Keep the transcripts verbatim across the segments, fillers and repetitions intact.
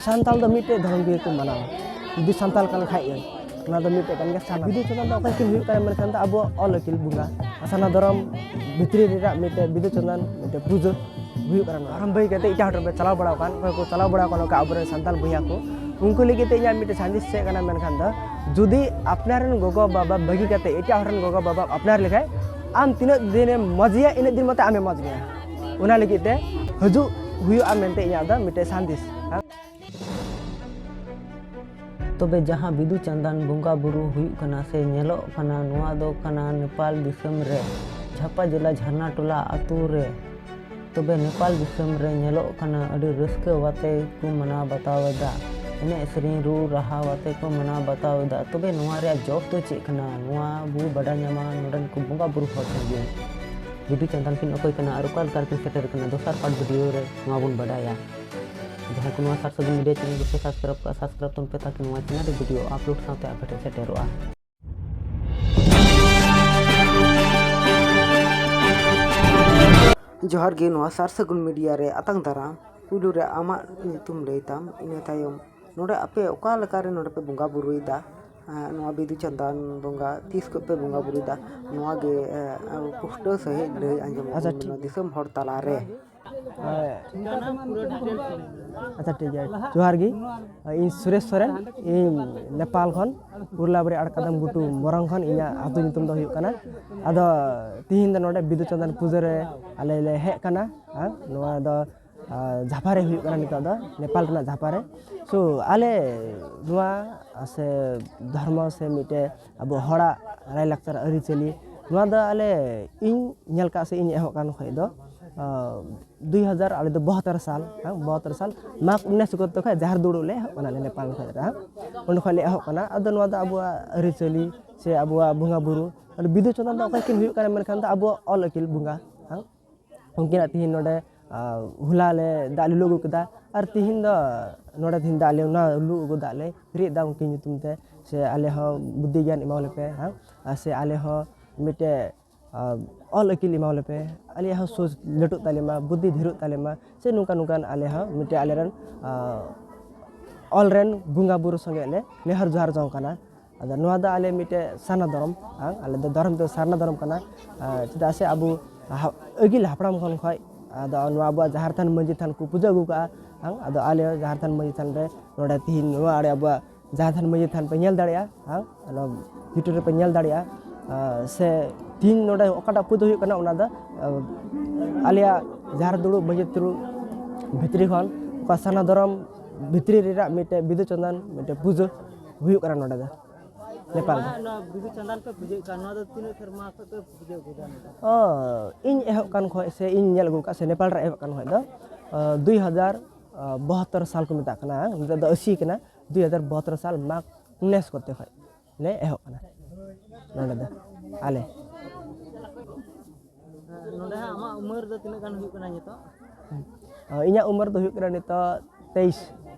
ᱥᱟᱱᱛᱟᱲ ᱫᱚ ᱢᱤᱫᱴᱮᱡ ᱫᱷᱚᱨᱚᱢ ᱜᱮᱠᱚ ᱢᱟᱱᱟᱣᱟ᱾ ᱡᱩᱫᱤ ᱥᱟᱱᱛᱟᱲ ᱠᱟᱱ ᱠᱷᱟᱡ ᱜᱮ, ᱚᱱᱟ ᱫᱚ ᱢᱤᱫᱴᱮᱡ ᱠᱟᱱ ᱜᱮᱭᱟ ᱥᱟᱨᱱᱟ᱾ ᱵᱤᱫᱩ ᱪᱟᱸᱫᱟᱱ ᱫᱚ ᱚᱠᱚᱭ ᱠᱤᱱ ᱦᱩᱭᱩᱜ ᱠᱟᱱᱟ ᱢᱮᱱᱠᱷᱟᱱ ᱫᱚ ᱟᱵᱚᱣᱟᱜ ᱚᱞ ᱟᱹᱠᱤᱞ ᱵᱚᱸᱜᱟ᱾ ᱥᱟᱨᱱᱟ ᱫᱷᱚᱨᱚᱢ ᱵᱷᱤᱛᱨᱤ ᱨᱮᱱᱟᱜ ᱢᱤᱫᱴᱮᱡ ᱵᱤᱫᱩ ᱪᱟᱸᱫᱟᱱ ᱢᱤᱫᱴᱮᱡ ᱯᱩᱡᱟᱹ ᱦᱩᱭᱩᱜ ᱠᱟᱱᱟ᱾ ᱱᱚᱣᱟ ᱫᱷᱚᱨᱚᱢ ᱵᱟᱹᱜᱤ ᱠᱟᱛᱮ ᱮᱴᱟᱜ ᱦᱚᱲ ᱴᱷᱮᱱ ᱯᱮ ᱪᱟᱞᱟᱣ ᱵᱟᱲᱟᱣ ᱟᱠᱟᱱ, ᱚᱠᱚᱭ ᱠᱚ ᱪᱟᱞᱟᱣ ᱵᱟᱲᱟᱣ ᱟᱠᱟᱱ, ᱚᱱᱠᱟ ᱟᱵᱚᱨᱮᱱ ᱥᱟᱱᱛᱟᱲ ᱵᱚᱭᱦᱟ ᱠᱚ, ᱩᱱᱠᱩ ᱞᱟᱹᱜᱤᱫ ᱛᱮ ᱤᱧᱟᱹᱜ ᱢᱤᱫᱴᱮᱡ ᱥᱟᱸᱫᱮᱥ ᱪᱮᱫ ᱠᱟᱱᱟ ᱢᱮᱱᱠᱷᱟᱱ ᱫᱚ, ᱡᱩᱫᱤ ᱟᱯᱱᱟᱨ ᱨᱮᱱ ᱜᱚᱜᱚ ᱵᱟᱵᱟ ᱵᱟᱹᱜᱤ ᱠᱟᱛᱮ ᱮᱴᱟᱜ ᱦᱚᱲ ᱨᱮᱱ ᱜᱚᱜᱚ ᱵᱟᱵᱟ ᱟᱯᱱᱟᱨ ᱞᱮᱠᱷᱟᱡ, ᱟᱢ ᱛᱤᱱᱟᱹᱜ ᱫᱤᱱᱮᱢ ᱢᱚᱡᱽ ᱜᱮᱭᱟ, ᱤᱱᱟᱹᱜ ᱫᱤᱱ ᱢᱟᱛᱚ ᱟᱢᱮ ᱢᱚᱡᱽ ᱜᱮᱭᱟ᱾ ᱚᱱᱟ ᱞᱟᱹᱜᱤᱫ ᱛᱮ ᱦᱤᱡᱩᱜ ᱦᱩᱭᱩᱜᱼᱟ ᱢᱮᱱᱛᱮ ᱤᱧᱟᱹᱜ ᱫᱚ ᱢᱤᱫᱴᱮᱡ ᱥᱟᱸᱫᱮᱥ᱾ ᱛᱚᱵᱮ ᱡᱟᱦᱟᱸ ᱵᱤᱫᱩ ᱪᱟᱸᱫᱟᱱ ᱵᱚᱸᱜᱟ ᱵᱩᱨᱩ ᱦᱩᱭᱩᱜ ᱠᱟᱱᱟ ᱥᱮ ᱧᱮᱞᱚᱜ ᱠᱟᱱᱟ, ᱱᱚᱣᱟ ᱫᱚ ᱠᱟᱱᱟ ᱱᱮᱯᱟᱞ ᱫᱤᱥᱚᱢ ᱨᱮ ᱡᱷᱟᱯᱟ ᱡᱮᱞᱟ ᱡᱷᱟᱨᱱᱟᱴᱳᱞᱟ ᱟᱛᱳ ᱨᱮ᱾ ᱛᱚᱵᱮ ᱱᱮᱯᱟᱞ ᱫᱤᱥᱚᱢ ᱨᱮ ᱧᱮᱞᱚᱜ ᱠᱟᱱᱟ ᱟᱹᱰᱤ ᱨᱟᱹᱥᱠᱟᱹ ᱟᱛᱮ ᱠᱚ ᱢᱟᱱᱟᱣ ᱵᱟᱛᱟᱣ ᱮᱫᱟ, ᱮᱱᱮᱡ ᱥᱮᱨᱮᱧ ᱨᱩ ᱨᱟᱦᱟ ᱟᱛᱮ ᱠᱚ ᱢᱟᱱᱟᱣ ᱵᱟᱛᱟᱣ ᱮᱫᱟ᱾ ᱛᱚᱵᱮ ᱱᱚᱣᱟ ᱨᱮᱭᱟᱜ ᱡᱚᱥ ᱫᱚ ᱪᱮᱫ ᱠᱟᱱᱟ, ᱱᱚᱣᱟ ᱵᱚ ᱵᱟᱰᱟᱭ ᱧᱟᱢᱟ ᱱᱚᱰᱮᱱ ᱠᱚ ᱵᱚᱸᱜᱟ ᱵᱩᱨᱩ ᱦᱚᱲ ᱴᱷᱮᱱ ᱜᱮ᱾ ᱵᱤᱫᱩ ᱪᱟᱸᱫᱟᱱ ᱠᱤᱱ ᱚᱠᱚᱭ ᱠᱟᱱᱟ ᱟᱨ ᱚᱠᱟ ᱞᱮᱠᱟ ᱨᱮᱠᱤᱱ ᱥᱮᱴᱮᱨ ᱠᱟᱱᱟ, ᱫᱚᱥᱟᱨ ᱯᱟᱨᱴ ᱵᱷᱤᱰᱤᱭᱳ ᱨᱮ ᱱᱚᱣᱟ ᱵᱚᱱ ᱵᱟᱰᱟᱭᱟ᱾ ᱡᱟᱦᱟᱸᱭ ᱠᱚ ᱱᱚᱣᱟ ᱥᱟᱨ ᱥᱟᱹᱜᱩᱱ ᱢᱤᱰᱤᱭᱟ ᱪᱮᱱᱮᱞ ᱵᱟᱯᱮ ᱥᱟᱵᱥᱠᱨᱟᱭᱤᱵ ᱠᱟᱜᱼᱟ, ᱥᱟᱵᱥᱠᱨᱟᱭᱤᱵ ᱛᱟᱵᱚᱱ ᱯᱮ, ᱛᱟᱠᱤ ᱱᱚᱣᱟ ᱪᱮᱱᱮᱞ ᱨᱮ ᱵᱷᱤᱰᱤᱭᱳ ᱟᱯᱞᱳᱰ ᱥᱟᱶᱛᱮ ᱟᱯᱮ ᱴᱷᱮᱱ ᱥᱮᱴᱮᱨᱚᱜᱼᱟ᱾ ᱡᱚᱦᱟᱨ ᱜᱮ, ᱱᱚᱣᱟ ᱥᱟᱨ ᱥᱟᱹᱜᱩᱱ ᱢᱤᱰᱤᱭᱟ ᱨᱮ ᱟᱛᱟᱝ ᱫᱟᱨᱟᱢ᱾ ᱯᱩᱭᱞᱩ ᱨᱮ ᱟᱢᱟᱜ ᱧᱩᱛᱩᱢ ᱞᱟᱹᱭ ᱛᱟᱢ, ᱤᱱᱟᱹ ᱛᱟᱭᱚᱢ ᱱᱚᱰᱮ ᱟᱯᱮ ᱚᱠᱟ ᱞᱮᱠᱟ ᱨᱮ ᱱᱚᱰᱮ ᱯᱮ ᱵᱚᱸᱜᱟ ᱵᱩᱨᱩᱭᱮᱫᱟ, ᱮᱸ, ᱱᱚᱣᱟ ᱵᱤᱫᱩ ᱪᱟᱸᱫᱟᱱ ᱵᱚᱸᱜᱟ ᱛᱤᱥ ᱠᱷᱚᱱ ᱯᱮ ᱵᱚᱸᱜᱟ ᱵᱩᱨᱩᱭᱮᱫᱟ, ᱱᱚᱣᱟ ᱜᱮ, ᱮᱸ, ᱯᱩᱥᱴᱟᱹᱣ ᱥᱟᱺᱦᱤᱡ ᱞᱟᱹᱭ ᱟᱸᱡᱚᱢ ᱟᱪᱪᱷᱟ, ᱟᱵᱚᱱ ᱴᱷᱤᱠ ᱱᱚᱣᱟ ᱜᱮᱭᱟ᱾ ᱫᱤᱥᱚᱢ ᱦᱚᱲ ᱛᱟᱞᱟᱨᱮ᱾ ᱦᱮᱸ᱾ ᱟᱪᱪᱷᱟ, ᱴᱷᱤᱠ ᱜᱮᱭᱟ᱾ ᱡᱚᱦᱟᱨ ᱜᱮ᱾ ᱤᱧ ᱥᱩᱨᱮᱥ ᱥᱚᱨᱮᱱ, ᱤᱧ ᱱᱮᱯᱟᱞ ᱠᱷᱚᱱ, ᱩᱨᱞᱟᱵᱟᱨᱤ ᱟᱲᱠᱟᱫᱟᱢ ᱜᱷᱩᱴᱩ ᱢᱚᱨᱚᱝ ᱠᱷᱚᱱ᱾ ᱤᱧᱟᱹᱜ ᱟᱹᱛᱩ ᱧᱩᱛᱩᱢ ᱫᱚ ᱦᱩᱭᱩᱜ ᱠᱟᱱᱟ᱾ ᱟᱫᱚ ᱛᱤᱦᱤᱧ ᱫᱚ ᱱᱚᱰᱮ ᱵᱤᱫᱩ ᱪᱟᱸᱫᱟᱱ ᱯᱩᱡᱟᱹ ᱨᱮ ᱟᱞᱮ ᱞᱮ ᱦᱮᱡ ᱠᱟᱱᱟ᱾ ᱦᱮᱸ, ᱱᱚᱣᱟ ᱫᱚ, ᱟᱸ, ᱡᱷᱟᱯᱟ ᱨᱮ ᱦᱩᱭᱩᱜ ᱠᱟᱱᱟ, ᱱᱤᱛᱚᱜ ᱫᱚ ᱱᱮᱯᱟᱞ ᱨᱮᱱᱟᱜ ᱡᱷᱟᱯᱟ ᱨᱮ᱾ So, ᱟᱞᱮ ᱱᱚᱣᱟ ᱥᱮ ᱫᱷᱚᱨᱢᱚ ᱥᱮ ᱢᱤᱫᱴᱮᱡ ᱟᱵᱚ ᱦᱚᱲᱟᱜ ᱞᱟᱭᱼᱞᱟᱠᱪᱟᱨ ᱟᱹᱨᱤᱪᱟᱹᱞᱤ, ᱱᱚᱣᱟ ᱫᱚ ᱟᱞᱮ, ᱤᱧ ᱧᱮᱞ ᱠᱟᱜ ᱥᱮ ᱤᱧ ᱮᱦᱚᱵ ᱠᱟᱱ ᱠᱷᱚᱡ ᱫᱚ, ᱟᱸ, ᱫᱩᱭ ᱦᱟᱡᱟᱨ, ᱟᱞᱮ ᱫᱚ ᱵᱟᱦᱟᱛᱛᱳᱨ ᱥᱟᱞ, ᱦᱮᱸ, ᱵᱟᱦᱟᱛᱛᱳᱨ ᱥᱟᱞ ᱢᱟᱜᱽ ᱩᱱᱤᱥ ᱜᱚᱛᱚ ᱠᱷᱚᱡ ᱡᱟᱦᱮᱨ ᱫᱩᱲᱩᱵ ᱞᱮ ᱮᱦᱚᱵ ᱠᱟᱱᱟ, ᱟᱞᱮ ᱱᱮᱯᱟᱞ ᱠᱷᱚᱡ ᱨᱮ, ᱦᱮᱸ, ᱚᱸᱰᱮ ᱠᱷᱚᱡ ᱞᱮ ᱮᱦᱚᱵ ᱠᱟᱱᱟ᱾ ᱟᱫᱚ ᱱᱚᱣᱟ ᱫᱚ ᱟᱵᱚᱣᱟᱜ ᱟᱹᱨᱤᱪᱟᱹᱞᱤ ᱥᱮ ᱟᱵᱚᱣᱟᱜ ᱵᱚᱸᱜᱟ ᱵᱩᱨᱩ, ᱟᱫᱚ ᱵᱤᱫᱩ ᱪᱟᱸᱫᱟᱱ ᱫᱚ ᱚᱠᱚᱭ ᱠᱤᱱ ᱦᱩᱭᱩᱜ ᱠᱟᱱᱟ ᱢᱮᱱᱠᱷᱟᱱ ᱫᱚ ᱟᱵᱚᱣᱟᱜ ᱚᱞ ᱟᱹᱠᱤᱞ ᱵᱚᱸᱜᱟ, ᱦᱮᱸ, ᱩᱱᱠᱤᱱᱟᱜ ᱛᱤᱦᱤᱧ ᱱᱚᱰᱮ, ᱟᱸ, ᱦᱚᱞᱟ ᱞᱮ ᱫᱟᱜ ᱞᱮ ᱞᱩ ᱟᱹᱜᱩ ᱠᱮᱫᱟ, ᱟᱨ ᱛᱤᱦᱤᱧ ᱫᱚ ᱱᱚᱰᱮ ᱛᱤᱦᱤᱧ ᱫᱟᱜ ᱞᱮ, ᱚᱱᱟ ᱞᱩ ᱟᱹᱜᱩ ᱫᱟᱜ ᱞᱮ ᱦᱤᱨᱤᱡ ᱮᱫᱟ ᱩᱱᱠᱤᱱ ᱧᱩᱛᱩᱢ ᱛᱮ, ᱥᱮ ᱟᱞᱮ ᱦᱚᱸ ᱵᱩᱫᱽᱫᱷᱤ ᱜᱮᱭᱟᱱ ᱮᱢᱟᱣ ᱞᱮᱯᱮ, ᱦᱮᱸ, ᱟᱨ ᱥᱮ ᱟᱞᱮ ᱦᱚᱸ ᱢᱤᱫᱴᱮᱡ ᱟᱨ ᱚᱞ ᱟᱹᱠᱤᱞ ᱮᱢᱟᱣ ᱞᱮᱯᱮ, ᱟᱞᱮᱭᱟᱜ ᱦᱚᱸ ᱥᱳᱪ ᱞᱟᱹᱴᱩᱜ ᱛᱟᱞᱮ ᱢᱟ, ᱵᱩᱫᱽᱫᱷᱤ ᱰᱷᱮᱨᱚᱜ ᱛᱟᱞᱮ ᱢᱟ, ᱥᱮ ᱱᱚᱝᱠᱟ ᱱᱚᱝᱠᱟᱱ ᱟᱞᱮ ᱦᱚᱸ ᱢᱤᱫᱴᱮᱡ ᱟᱞᱮ ᱨᱮᱱ, ᱟᱨ, ᱚᱞ ᱨᱮᱱ ᱵᱚᱸᱜᱟ ᱵᱩᱨᱩ ᱥᱚᱸᱜᱮ ᱞᱮ ᱱᱮᱦᱚᱨ ᱡᱚᱦᱟᱨ ᱡᱚᱝ ᱠᱟᱱᱟ᱾ ᱟᱫᱚ ᱱᱚᱣᱟ ᱫᱚ ᱟᱞᱮ ᱢᱤᱫᱴᱮᱡ ᱥᱟᱨᱱᱟ ᱫᱷᱚᱨᱚᱢ, ᱦᱟᱝ, ᱟᱞᱮ ᱫᱚ ᱫᱷᱚᱨᱚᱢ ᱫᱚ ᱥᱟᱨᱱᱟ ᱫᱷᱚᱨᱚᱢ ᱠᱟᱱᱟ᱾ ᱟᱨ ᱪᱮᱫᱟᱜ ᱥᱮ ᱟᱵᱚ ᱦᱟ-, ᱟᱹᱜᱤᱞ ᱦᱟᱯᱲᱟᱢ ᱠᱷᱚᱱ ᱠᱷᱚᱡ ᱟᱫᱚ ᱱᱚᱣᱟ ᱟᱵᱚᱣᱟᱜ ᱡᱟᱦᱮᱨ ᱛᱷᱟᱱ ᱢᱟᱹᱡᱷᱤ ᱛᱷᱟᱱ ᱠᱚ ᱯᱩᱡᱟᱹ ᱟᱹᱜᱩ ᱠᱟᱜᱼᱟ, ᱦᱟᱝ, ᱟᱫᱚ ᱟᱞᱮ ᱡᱟᱦᱮᱨ ᱛᱷᱟᱱ ᱢᱟᱹᱡᱷᱤ ᱛᱷᱟᱱ ᱨᱮ ᱱᱚᱰᱮ ᱛᱤᱦᱤᱧ ᱱᱚᱣᱟ ᱟᱲᱮ ᱟᱵᱚᱣᱟᱜ ᱡᱟᱦᱮᱨ ᱛᱷᱟᱱ ᱢᱟᱹᱡᱷᱤ ᱛᱷᱟᱱ ᱯᱮ ᱧᱮᱞ ᱫᱟᱲᱮᱭᱟᱜᱼᱟ, ᱦᱟᱝ, ᱚᱱᱟ YouTube ᱨᱮᱯᱮ ᱧᱮᱞ ᱫᱟᱲᱮᱭᱟᱜᱼᱟ᱾ ᱟᱨ ᱥᱮ ᱛᱤᱦᱤᱧ ᱱᱚᱰᱮ ᱚᱠᱟᱴᱟᱜ ᱯᱩᱡᱟᱹ ᱦᱩᱭᱩᱜ ᱠᱟᱱᱟ, ᱚᱱᱟ ᱫᱚ, ᱟᱨ ᱟᱞᱮᱭᱟᱜ ᱡᱟᱦᱮᱨ ᱫᱩᱲᱩᱵ ᱢᱟᱹᱡᱷᱤ ᱫᱩᱲᱩᱵ ᱵᱷᱤᱛᱨᱤ ᱠᱷᱚᱱ ᱚᱠᱟ ᱥᱟᱨᱱᱟ ᱫᱷᱚᱨᱚᱢ ᱵᱷᱤᱛᱨᱤ ᱨᱮᱱᱟᱜ ᱢᱤᱫᱴᱮᱡ ᱵᱤᱫᱩ ᱪᱟᱸᱫᱟᱱ ᱢᱤᱫᱴᱮᱡ ᱯᱩᱡᱟᱹ ᱦᱩᱭᱩᱜ ᱠᱟᱱᱟ ᱱᱚᱰᱮ ᱫᱚ, ᱱᱮᱯᱟᱞ ᱫᱚ᱾ ᱱᱚᱣᱟ ᱵᱤᱫᱩ ᱪᱟᱸᱫᱟᱱ ᱯᱮ ᱯᱩᱡᱟᱹᱭᱮᱫ ᱠᱟᱱ, ᱱᱚᱣᱟ ᱫᱚ ᱛᱤᱱᱟᱹᱜ ᱥᱮᱨᱢᱟ ᱠᱷᱚᱱ ᱯᱮ ᱯᱩᱡᱟᱹ ᱟᱹᱜᱩᱭᱮᱫᱟ ᱱᱚᱰᱮ? ᱚ, ᱤᱧ ᱮᱦᱚᱵ ᱠᱟᱱ ᱠᱷᱚᱱ ᱥᱮ ᱤᱧ ᱧᱮᱞ ᱟᱹᱜᱩ ᱠᱟᱜ ᱥᱮ ᱱᱮᱯᱟᱞ ᱨᱮ ᱮᱦᱚᱵ ᱠᱟᱱ ᱠᱷᱚᱱ ᱫᱚ, ᱚ, ᱫᱩᱭ ᱦᱟᱡᱟᱨ ᱵᱟᱦᱟᱛᱛᱳᱨ ᱥᱟᱞ ᱠᱚ ᱢᱮᱛᱟᱜ ᱠᱟᱱᱟ, ᱱᱤᱛᱚᱜ ᱫᱚ ᱟᱹᱥᱤ ᱠᱟᱱᱟ, ᱫᱩᱭ ᱦᱟᱡᱟᱨ ᱵᱟᱦᱟᱛᱛᱳᱨ ᱥᱟᱞ ᱢᱟᱜᱽ ᱩᱱᱤᱥ ᱠᱚᱛᱮ ᱠᱷᱚᱱ ᱞᱮ ᱮᱦᱚᱵ ᱠᱟᱱᱟ ᱱᱚᱰᱮ ᱫᱚ ᱟᱞᱮ᱾ ᱱᱚᱰᱮ ᱦᱟᱸᱜ ᱟᱢᱟᱜ ᱩᱢᱮᱨ ᱫᱚ ᱛᱤᱱᱟᱹᱜ ᱜᱟᱱ ᱦᱩᱭᱩᱜ ᱠᱟᱱᱟ ᱱᱤᱛᱚᱜ? ᱚ, ᱤᱧᱟᱹᱜ ᱩᱢᱮᱨ ᱫᱚ ᱦᱩᱭᱩᱜ ᱠᱟᱱᱟ ᱱᱤᱛᱚᱜ ᱛᱮᱭᱤᱥ,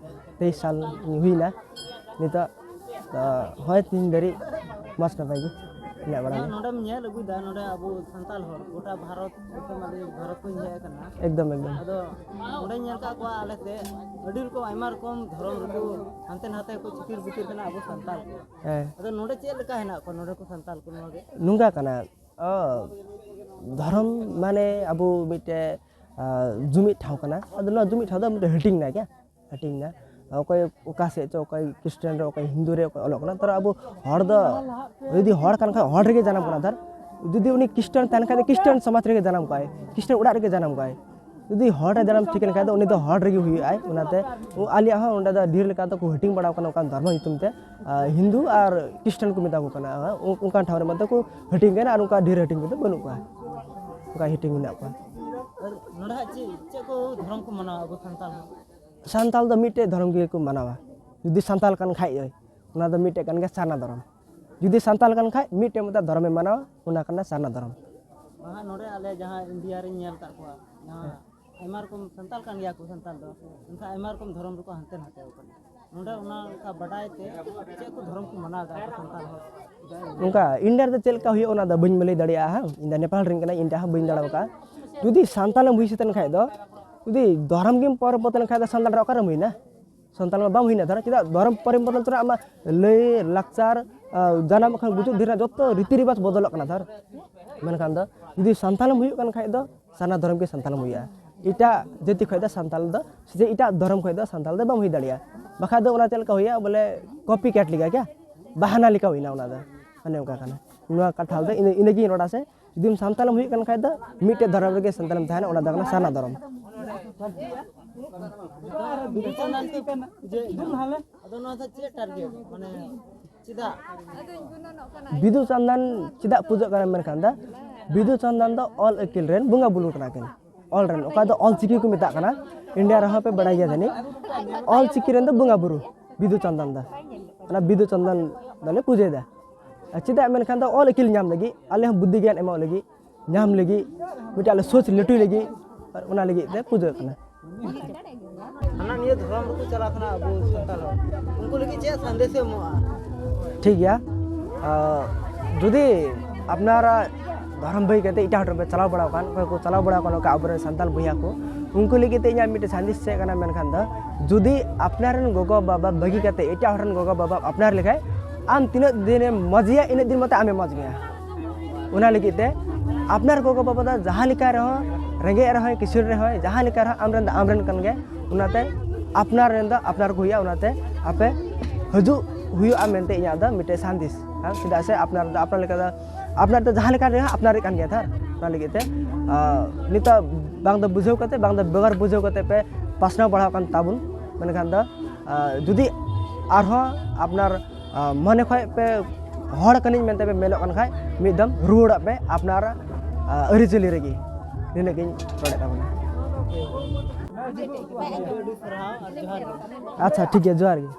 ᱛᱮᱭᱤᱥ ᱥᱟᱞ ᱦᱩᱭᱱᱟ ᱱᱤᱛᱚᱜ᱾ ᱛᱚ ᱦᱳᱭ, ᱛᱤᱦᱤᱧ ᱫᱷᱟᱹᱨᱤᱡ ᱢᱚᱡᱽ ᱱᱟᱯᱟᱭ ᱜᱮ ᱢᱮᱱᱟᱜ ᱵᱟᱲᱟ ᱡᱟᱦᱟᱸ ᱞᱤᱧᱟ᱾ ᱱᱚᱰᱮᱢ ᱧᱮᱞ ᱟᱹᱜᱩᱭᱮᱫᱟ, ᱱᱚᱰᱮ ᱟᱵᱚ ᱥᱟᱱᱛᱟᱲ ᱦᱚᱲ ᱜᱚᱴᱟ ᱵᱷᱟᱨᱚᱛ, ᱜᱚᱴᱟ ᱢᱟᱱᱮ ᱵᱷᱟᱨᱚᱛ ᱠᱷᱚᱱ ᱦᱮᱡ ᱟᱠᱟᱱᱟ᱾ ᱮᱠᱫᱚᱢ, ᱮᱠᱫᱚᱢ᱾ ᱟᱫᱚ ᱱᱚᱰᱮᱧ ᱧᱮᱞ ᱟᱠᱟᱫ ᱠᱚᱣᱟ ᱟᱞᱮ ᱥᱮᱫ ᱟᱹᱰᱤ ᱨᱚᱠᱚᱢ, ᱟᱭᱢᱟ ᱨᱚᱠᱚᱢ ᱫᱷᱚᱨᱚᱢ ᱨᱮᱠᱚ ᱦᱟᱱᱛᱮ ᱱᱟᱛᱮ ᱠᱚ ᱪᱷᱤᱛᱤᱨ ᱵᱤᱛᱤᱨ ᱠᱟᱱᱟ ᱟᱵᱚ ᱥᱟᱱᱛᱟᱲ ᱠᱚ᱾ ᱦᱮᱸ᱾ ᱟᱫᱚ ᱱᱚᱰᱮ ᱪᱮᱫ ᱞᱮᱠᱟ ᱦᱮᱱᱟᱜ ᱠᱚᱣᱟ ᱱᱚᱰᱮ ᱠᱚ ᱥᱟᱱᱛᱟᱲ ᱠᱚ ᱱᱚᱣᱟ ᱜᱮ? ᱱᱚᱝᱠᱟ ᱠᱟᱱᱟ, ᱚ, ᱫᱷᱚᱨᱚᱢ ᱢᱟᱱᱮ ᱟᱵᱚ ᱢᱤᱫᱴᱮᱡ, ᱟ, ᱡᱩᱢᱤᱫ ᱴᱷᱟᱶ ᱠᱟᱱᱟ᱾ ᱟᱫᱚ ᱱᱚᱣᱟ ᱡᱩᱢᱤᱫ ᱴᱷᱟᱶ ᱫᱚ ᱢᱤᱫᱴᱮᱡ ᱦᱟᱹᱴᱤᱧ ᱮᱱᱟ ᱠᱮ? ᱦᱟᱹᱴᱤᱧ ᱮᱱᱟ᱾ ᱚᱠᱚᱭ ᱚᱠᱟ ᱥᱮᱫ ᱪᱚ, ᱚᱠᱚᱭ ᱠᱷᱨᱤᱥᱴᱟᱱ ᱨᱮ, ᱚᱠᱚᱭ ᱦᱤᱱᱫᱩ ᱨᱮ, ᱚᱠᱚᱭ ᱚᱞᱚᱜ ᱠᱟᱱᱟ᱾ ᱛᱚ ᱟᱵᱚ ᱦᱚᱲ ᱫᱚ ᱡᱩᱫᱤ ᱦᱚᱲ ᱠᱟᱱ ᱠᱷᱟᱡ ᱦᱚᱲ ᱨᱮᱜᱮ ᱡᱟᱱᱟᱢ ᱠᱟᱱᱟ᱾ ᱫᱷᱚᱨ ᱡᱩᱫᱤ ᱩᱱᱤ ᱠᱷᱨᱤᱥᱴᱟᱱ ᱛᱟᱦᱮᱱ ᱠᱷᱟᱡ ᱫᱚ ᱠᱷᱨᱤᱥᱴᱟᱱ ᱥᱚᱢᱟᱡᱽ ᱨᱮᱜᱮ ᱡᱟᱱᱟᱢ ᱠᱚᱜᱼᱟᱭ, ᱠᱷᱨᱤᱥᱴᱟᱱ ᱚᱲᱟᱜ ᱨᱮᱜᱮ ᱡᱟᱱᱟᱢ ᱠᱚᱜᱼᱟᱭ᱾ ᱡᱩᱫᱤ ᱦᱚᱲ ᱨᱮ ᱡᱟᱱᱟᱢ ᱴᱷᱤᱠ ᱮᱱ ᱠᱷᱟᱡ ᱫᱚ ᱩᱱᱤ ᱫᱚ ᱦᱚᱲ ᱨᱮᱜᱮ ᱦᱩᱭᱩᱜᱼᱟᱭ᱾ ᱚᱱᱟᱛᱮ ᱩ-, ᱟᱞᱮᱭᱟᱜ ᱦᱚᱸ ᱚᱸᱰᱮ ᱫᱚ ᱰᱷᱮᱨ ᱞᱮᱠᱟ ᱫᱚᱠᱚ ᱦᱟᱹᱴᱤᱧ ᱵᱟᱲᱟᱣ ᱠᱟᱱᱟ ᱚᱱᱠᱟᱱ ᱫᱷᱚᱨᱢᱚ ᱧᱩᱛᱩᱢ ᱛᱮ, ᱟᱨ ᱦᱤᱱᱫᱩ ᱟᱨ ᱠᱷᱨᱤᱥᱴᱟᱱ ᱠᱚ ᱢᱮᱛᱟ ᱠᱚ ᱠᱟᱱᱟ᱾ ᱩ-, ᱚᱱᱠᱟᱱ ᱴᱷᱟᱶ ᱨᱮ ᱢᱟᱛᱚ ᱠᱚ ᱦᱟᱹᱴᱤᱧ ᱠᱟᱱᱟ ᱟᱨ ᱚᱱᱠᱟ ᱰᱷᱮᱨ ᱦᱟᱹᱴᱤᱧ ᱠᱚᱫᱚ ᱵᱟᱹᱱᱩᱜ ᱠᱚᱣᱟ, ᱚᱱᱠᱟ ᱦᱟᱹᱴᱤᱧ ᱢᱮᱱᱟᱜ ᱠᱚᱣᱟ᱾ ᱟᱨ ᱱᱚᱰᱮ ᱦᱟᱸᱜ ᱪᱮᱫ, ᱪᱮᱫ ᱠᱚ ᱫᱷᱚᱨᱚᱢ ᱠᱚ ᱢᱟᱱᱟᱣᱟ ᱟᱵᱚ ᱥᱟᱱᱛᱟᱲ ᱦᱚᱸ? ᱥᱟᱱᱛᱟᱲ ᱫᱚ ᱢᱤᱫᱴᱮᱡ ᱫᱷᱚᱨᱚᱢ ᱜᱮᱠᱚ ᱢᱟᱱᱟᱣᱟ᱾ ᱡᱩᱫᱤ ᱥᱟᱱᱛᱟᱲ ᱠᱟᱱ ᱠᱷᱟᱡ ᱫᱚᱭ, ᱚᱱᱟ ᱫᱚ ᱢᱤᱫᱴᱮᱡ ᱠᱟᱱ ᱜᱮᱭᱟ ᱥᱟᱨᱱᱟ ᱫᱷᱚᱨᱚᱢ᱾ ᱡᱩᱫᱤ ᱥᱟᱱᱛᱟᱲ ᱠᱟᱱ ᱠᱷᱟᱡ ᱢᱤᱫᱴᱮᱡ ᱢᱚᱛᱚ ᱫᱷᱚᱨᱚᱢᱮ ᱢᱟᱱᱟᱣᱟ, ᱚᱱᱟ ᱠᱟᱱᱟ ᱥᱟᱨᱱᱟ ᱫᱷᱚᱨᱚᱢ᱾ ᱵᱟᱝ, ᱱᱚᱰᱮ ᱟᱞᱮ ᱡᱟᱦᱟᱸ ᱤᱱᱰᱤᱭᱟ ᱨᱤᱧ ᱧᱮᱞ ᱟᱠᱟᱫ ᱠᱚᱣᱟ, ᱡᱟᱦᱟᱸ ᱟᱭᱢᱟ ᱨᱚᱠᱚᱢ ᱥᱟᱱᱛᱟᱲ ᱠᱟᱱ ᱜᱮᱭᱟ ᱠᱚ ᱥᱟᱱᱛᱟᱲ ᱫᱚ, ᱢᱮᱱᱠᱷᱟᱱ ᱟᱭᱢᱟ ᱨᱚᱠᱚᱢ ᱫᱷᱚᱨᱚᱢ ᱨᱮᱠᱚ ᱦᱟᱱᱛᱮ ᱱᱟᱛᱮ ᱟᱠᱟᱱᱟ᱾ ᱱᱚᱰᱮ ᱚᱱᱟ ᱚᱱᱠᱟ ᱵᱟᱰᱟᱭ ᱛᱮ ᱪᱮᱫ ᱠᱚ ᱫᱷᱚᱨᱚᱢ ᱠᱚ ᱢᱟᱱᱟᱣ ᱮᱫᱟ ᱟᱵᱚ ᱥᱟᱱᱛᱟᱲ ᱦᱚᱲ? ᱱᱚᱝᱠᱟ ᱤᱱᱰᱤᱭᱟ ᱨᱮᱫᱚ ᱪᱮᱫ ᱞᱮᱠᱟ ᱦᱩᱭᱩᱜᱼᱟ ᱚᱱᱟ ᱫᱚ ᱵᱟᱹᱧ ᱞᱟᱹᱭ ᱫᱟᱲᱮᱭᱟᱜᱼᱟ ᱦᱟᱸᱜ᱾ ᱤᱧ ᱫᱚ ᱱᱮᱯᱟᱞ ᱨᱮᱱ ᱠᱟᱹᱱᱟᱹᱧ, ᱤᱧ ᱫᱚ ᱦᱟᱸᱜ ᱵᱟᱹᱧ ᱫᱟᱬᱟ ᱟᱠᱟᱫᱼᱟ᱾ ᱡᱩᱫᱤ ᱥᱟᱱᱛᱟᱲᱮᱢ ᱦᱩᱭ ᱥᱟᱹᱛ ᱮᱱ ᱠᱷᱟᱡ ᱫᱚ, ᱡᱩᱫᱤ ᱫᱷᱚᱨᱚᱢ ᱜᱮᱢ ᱯᱚᱨᱤᱵᱚᱨᱛᱚᱱ ᱞᱮᱱ ᱠᱷᱟᱡ ᱫᱚ ᱥᱟᱱᱛᱟᱲ ᱨᱮ ᱚᱠᱟᱨᱮᱢ ᱦᱩᱭᱱᱟ? ᱥᱟᱱᱛᱟᱲ ᱢᱟ ᱵᱟᱢ ᱦᱩᱭᱱᱟ ᱫᱷᱚᱨ, ᱪᱮᱫᱟᱜ? ᱫᱷᱚᱨᱚᱢ ᱯᱚᱨᱤᱵᱚᱨᱛᱚᱱ ᱛᱚᱨᱟ ᱟᱢᱟᱜ ᱞᱟᱹᱭ ᱞᱟᱠᱪᱟᱨ, ᱟᱸ, ᱡᱟᱱᱟᱢ ᱠᱷᱚᱱ ᱜᱩᱡᱩᱜ ᱫᱷᱟᱹᱨᱤᱡ ᱡᱚᱛᱚ ᱨᱤᱛᱤ ᱨᱮᱣᱟᱡᱽ ᱵᱚᱫᱚᱞᱚᱜ ᱠᱟᱱᱟ ᱫᱷᱚᱨ᱾ ᱢᱮᱱᱠᱷᱟᱱ ᱫᱚ ᱡᱩᱫᱤ ᱥᱟᱱᱛᱟᱲᱮᱢ ᱦᱩᱭᱩᱜ ᱠᱟᱱ ᱠᱷᱟᱡ ᱫᱚ ᱥᱟᱨᱱᱟ ᱫᱷᱚᱨᱚᱢ ᱜᱮ ᱥᱟᱱᱛᱟᱲᱮᱢ ᱦᱩᱭᱩᱜᱼᱟ᱾ ᱮᱴᱟᱜ ᱡᱟᱹᱛᱤ ᱠᱷᱚᱡ ᱫᱚ ᱥᱟᱱᱛᱟᱲ ᱫᱚ, ᱥᱮ ᱮᱴᱟᱜ ᱫᱷᱚᱨᱚᱢ ᱠᱷᱚᱡ ᱫᱚ ᱥᱟᱱᱛᱟᱲ ᱫᱚ ᱵᱟᱢ ᱦᱩᱭ ᱫᱟᱲᱮᱭᱟᱜᱼᱟ᱾ ᱵᱟᱠᱷᱟᱡ ᱫᱚ ᱚᱱᱟ ᱪᱮᱫ ᱞᱮᱠᱟ ᱦᱩᱭᱩᱜᱼᱟ? ᱵᱚᱞᱮ ᱠᱚᱯᱤ ᱠᱮᱴ ᱞᱮᱠᱟ ᱜᱮ, ᱵᱟᱦᱟᱱᱟ ᱞᱮᱠᱟ ᱦᱩᱭᱱᱟ ᱚᱱᱟ ᱫᱚ, ᱚᱱᱮ ᱚᱱᱠᱟ ᱠᱟᱱᱟ᱾ ᱱᱚᱣᱟ ᱠᱟᱛᱷᱟ ᱫᱚ ᱤᱱᱟᱹ, ᱤᱱᱟᱹᱜᱤᱧ ᱨᱚᱲᱟ᱾ ᱥᱮ ᱡᱩᱫᱤᱢ ᱥᱟᱱᱛᱟᱲᱮᱢ ᱦᱩᱭᱩᱜ ᱠᱟᱱ ᱠᱷᱟᱡ ᱫᱚ ᱢᱤᱫᱴᱮᱡ ᱫᱷᱚᱨᱚᱢ ᱨᱮᱜᱮ ᱥᱟᱱᱛᱟᱲᱮᱢ ᱛᱟᱦᱮᱱᱟ, ᱚᱱᱟ ᱫᱚ ᱠᱟᱱᱟ ᱥᱟᱨᱱᱟ ᱫᱷᱚᱨᱚᱢ᱾ ᱟᱫᱚ ᱱᱚᱣᱟ ᱫᱚ ᱪᱮᱫ ᱴᱟᱨᱜᱮᱴ? ᱢᱟᱱᱮ ᱪᱮᱫᱟᱜ? ᱵᱤᱫᱩ ᱪᱟᱸᱫᱟᱱ ᱪᱮᱫᱟᱜ ᱯᱩᱡᱟᱹᱜ ᱠᱟᱱᱟ ᱢᱮᱱᱠᱷᱟᱱ ᱫᱚ, ᱵᱤᱫᱩ ᱪᱟᱸᱫᱟᱱ ᱫᱚ ᱚᱞ ᱟᱹᱠᱤᱞ ᱨᱮᱱ ᱵᱚᱸᱜᱟ ᱵᱩᱨᱩ ᱠᱟᱱᱟ ᱠᱤᱱ᱾ ᱚᱞ ᱨᱮᱱ, ᱚᱠᱟ ᱫᱚ ᱚᱞ ᱪᱤᱠᱤ ᱠᱚ ᱢᱮᱛᱟᱜ ᱠᱟᱱᱟ, ᱤᱱᱰᱤᱭᱟ ᱨᱮᱦᱚᱸ ᱯᱮ ᱵᱟᱲᱟᱭ ᱜᱮᱭᱟ ᱡᱟᱹᱱᱤᱡ, ᱚᱞ ᱪᱤᱠᱤ ᱨᱮᱱ ᱫᱚ ᱵᱚᱸᱜᱟ ᱵᱩᱨᱩ ᱵᱤᱫᱩ ᱪᱟᱸᱫᱟᱱ ᱫᱚ᱾ ᱚᱱᱟ ᱵᱤᱫᱩ ᱪᱟᱸᱫᱟᱱ ᱫᱚᱞᱮ ᱯᱩᱡᱟᱹᱭᱮᱫᱟ᱾ ᱟᱨ ᱪᱮᱫᱟᱜ ᱢᱮᱱᱠᱷᱟᱱ ᱫᱚ ᱚᱞ ᱟᱹᱠᱤᱞ ᱧᱟᱢ ᱞᱟᱹᱜᱤᱫ, ᱟᱞᱮ ᱦᱚᱸ ᱵᱩᱫᱽᱫᱷᱤ ᱜᱮᱭᱟᱱ ᱮᱢᱚᱜ ᱞᱟᱹᱜᱤᱫ, ᱧᱟᱢ ᱞᱟᱹᱜᱤᱫ, ᱢᱤᱫᱴᱟᱝ ᱟᱞᱮ ᱥᱳᱪ ᱞᱟᱹᱴᱩᱭ ᱞᱟᱹᱜᱤᱫ, ᱟᱨ ᱚᱱᱟ ᱞᱟᱹᱜᱤᱫ ᱛᱮ ᱯᱩᱡᱟᱹ ᱠᱟᱱᱟ᱾ ᱦᱟᱱᱟ ᱱᱤᱭᱟᱹ ᱫᱷᱚᱨᱚᱢ ᱨᱮᱠᱚ ᱪᱟᱞᱟᱜ ᱠᱟᱱᱟ ᱟᱵᱚ ᱥᱟᱱᱛᱟᱲ ᱦᱚᱲ, ᱩᱱᱠᱩ ᱞᱟᱹᱜᱤᱫ ᱪᱮᱫ ᱥᱟᱸᱫᱮᱥ ᱮ ᱮᱢᱚᱜᱼᱟ? ᱴᱷᱤᱠ ᱜᱮᱭᱟ᱾ ᱟᱨ ᱡᱩᱫᱤ ᱟᱯᱱᱟᱨᱟᱜ ᱫᱷᱚᱨᱚᱢ ᱵᱟᱹᱜᱤ ᱠᱟᱛᱮ ᱮᱴᱟᱜ ᱦᱚᱲ ᱴᱷᱮᱱ ᱯᱮ ᱪᱟᱞᱟᱣ ᱵᱟᱲᱟ ᱟᱠᱟᱱ, ᱚᱠᱚᱭ ᱠᱚ ᱪᱟᱞᱟᱣ ᱵᱟᱲᱟ ᱟᱠᱟᱱ, ᱚᱠᱟ ᱟᱵᱚᱨᱮᱱ ᱥᱟᱱᱛᱟᱲ ᱵᱚᱭᱦᱟ ᱠᱚ, ᱩᱱᱠᱩ ᱞᱟᱹᱜᱤᱫ ᱛᱮ ᱤᱧᱟᱹᱜ ᱢᱤᱫᱴᱮᱱ ᱥᱟᱸᱫᱮᱥ ᱪᱮᱫ ᱠᱟᱱᱟ ᱢᱮᱱᱠᱷᱟᱱ ᱫᱚ, ᱡᱩᱫᱤ ᱟᱯᱱᱟᱨ ᱨᱮᱱ ᱜᱚᱜᱚ ᱵᱟᱵᱟ ᱵᱟᱹᱜᱤ ᱠᱟᱛᱮ ᱮᱴᱟᱜ ᱦᱚᱲ ᱨᱮᱱ ᱜᱚᱜᱚ ᱵᱟᱵᱟ ᱟᱯᱱᱟᱨ ᱞᱮᱠᱷᱟᱡ, ᱟᱢ ᱛᱤᱱᱟᱹᱜ ᱫᱤᱱᱮᱢ ᱢᱚᱡᱽ ᱜᱮᱭᱟ, ᱤᱱᱟᱹᱜ ᱫᱤᱱ ᱢᱟᱛᱚ ᱟᱢᱮᱢ ᱢᱚᱡᱽ ᱜᱮᱭᱟ᱾ ᱚᱱᱟ ᱞᱟᱹᱜᱤᱫ ᱛᱮ ᱟᱯᱱᱟᱨ ᱜᱚᱜᱚ ᱵᱟᱵᱟ ᱫᱚ ᱡᱟᱦᱟᱸ ᱞᱮᱠᱟ ᱨᱮᱦᱚᱸ, ᱨᱮᱸᱜᱮᱡ ᱨᱮᱦᱚᱸᱭ, ᱠᱤᱥᱟᱹᱬ ᱨᱮᱦᱚᱸᱭ, ᱡᱟᱦᱟᱸ ᱞᱮᱠᱟ ᱨᱮᱦᱚᱸ ᱟᱢ ᱨᱮᱱ ᱫᱚ ᱟᱢ ᱨᱮᱱ ᱠᱟᱱ ᱜᱮᱭᱟᱭ᱾ ᱚᱱᱟᱛᱮ ᱟᱯᱱᱟᱨ ᱨᱮᱱ ᱫᱚ ᱟᱯᱱᱟᱨ ᱠᱚ ᱦᱩᱭᱩᱜᱼᱟ᱾ ᱚᱱᱟᱛᱮ ᱟᱯᱮ ᱦᱤᱡᱩᱜ ᱦᱩᱭᱩᱜᱼᱟ ᱢᱮᱱᱛᱮ ᱤᱧᱟᱹᱜ ᱫᱚ ᱢᱤᱫᱴᱮᱡ ᱥᱟᱸᱫᱮᱥ᱾ ᱦᱮᱸ, ᱪᱮᱫᱟᱜ ᱥᱮ ᱟᱯᱱᱟᱨ ᱫᱚ ᱟᱯᱱᱟᱨ ᱞᱮᱠᱟ ᱫᱚ, ᱟᱯᱱᱟᱨ ᱫᱚ ᱡᱟᱦᱟᱸ ᱞᱮᱠᱟ ᱨᱮᱦᱚᱸ ᱟᱯᱱᱟᱨᱤᱡ ᱠᱟᱱ ᱜᱮᱭᱟ ᱛᱷᱚᱨ᱾ ᱚᱱᱟ ᱞᱟᱹᱜᱤᱫ ᱛᱮ, ᱟᱸ, ᱱᱤᱛᱚᱜ ᱵᱟᱝ ᱫᱚ ᱵᱩᱡᱷᱟᱹᱣ ᱠᱟᱛᱮ, ᱵᱟᱝ ᱫᱚ ᱵᱮᱜᱚᱨ ᱵᱩᱡᱷᱟᱹᱣ ᱠᱟᱛᱮ ᱯᱮ ᱯᱟᱥᱱᱟᱣ ᱵᱟᱲᱟᱣ ᱠᱟᱱ ᱛᱟᱵᱚᱱ᱾ ᱢᱮᱱᱠᱷᱟᱱ ᱫᱚ, ᱟᱸ, ᱡᱩᱫᱤ ᱟᱨᱦᱚᱸ ᱟᱯᱱᱟᱨ ᱟᱸ, ᱢᱚᱱᱮ ᱠᱷᱚᱡ ᱯᱮ ᱦᱚᱲ ᱠᱟᱹᱱᱟᱹᱧ ᱢᱮᱱᱛᱮ ᱯᱮ ᱢᱮᱱᱚᱜ ᱠᱟᱱ ᱠᱷᱟᱡ, ᱢᱤᱫ ᱫᱚᱢ ᱨᱩᱣᱟᱹᱲᱚᱜ ᱯᱮ ᱟᱯᱱᱟᱨ, ᱟᱸ, ᱟᱹᱨᱤᱪᱟᱹᱞᱤ ᱨᱮᱜᱮ᱾ ᱱᱤᱱᱟᱹᱜ ᱜᱤᱧ ᱨᱚᱲᱮᱫ ᱛᱟᱵᱚᱱᱟ᱾ ᱟᱹᱰᱤ ᱥᱟᱨᱦᱟᱣ ᱟᱨ ᱡᱚᱦᱟᱨ ᱜᱮ᱾ ᱟᱪᱪᱷᱟ, ᱴᱷᱤᱠ ᱜᱮᱭᱟ, ᱡᱚᱦᱟᱨ ᱜᱮ᱾